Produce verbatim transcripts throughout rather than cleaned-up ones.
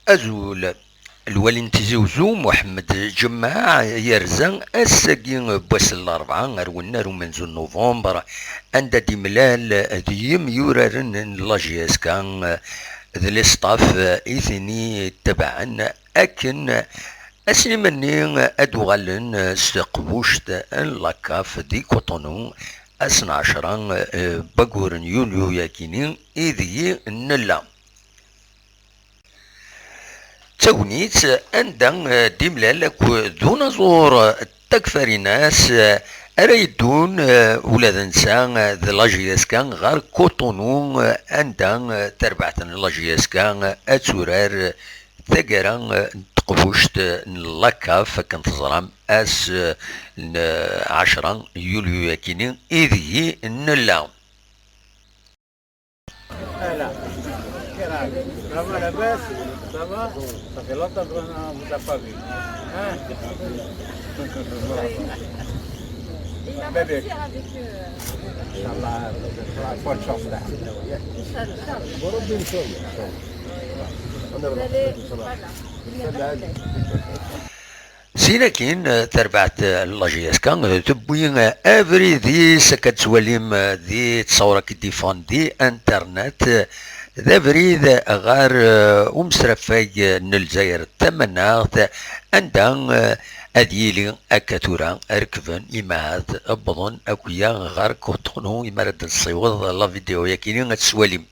Azul. Lwali n Tizi Uzzu, Muḥemmed Ǧemɛa, yerza ass-agi n wass n larebɛa ar wennar umenzu n nuvember, anda d-imlal d yimyuraren n la J S K d lestaf i ten-itabaɛen, akken ass n imenni ad d-uɣalen s teqbuct n la CAF di Cotonou, ass n ɛecra, eh, waggur n yulyu-yagini ideg nella. D tagnit anda, eh, d-imlal akk d unaẓur Takfarinas, eh, ara yeddun, eh, ula d netta, eh, d la J S K ɣer Cotonou, eh, anda, eh, tarbaɛt n la J S K, eh, ad turar, eh, taggara, eh, n teqbuct, eh, n la CAF, akken teẓram, ass, eh, n, eh, ɛecra yulyu-yagini ideg nella. Voilà. Ça va, la baisse ? Ça va ? Ça fait longtemps qu'on ne vous a pas vu. Hein ? Il va partir avec, euh, Inch'Allah, bonne chance là. Inch'Allah. Vous allez, voilà. Sin akkin, eh, tarbaɛt, eh, n la J S K, eh, tewwi, eh, abrid-is, akka d-tettwalim, eh, di ttṣawra i d-iffɣen di internet, eh, d abrid ɣer, eh, umesrafay, eh, n Lezzayer d tamaneɣt, anda, eh, ad yili akka tura rekben imahat wwḍen akk-ya ɣer Cotonou, imi ara d-nessiweḍ la vidéo-yagini ad tettwalim.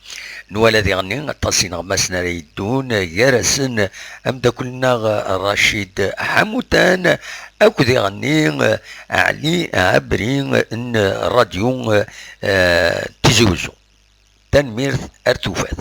Nwala diɣenni aṭas ineɣmasen ara yeddun, gar-asen ameddakel-nneɣ Racid Ḥamutan, akked diɣenni Ɛli Ɛebri n Radyu, eh, Tizi Wezzu. Tanemmirt, ar tufat.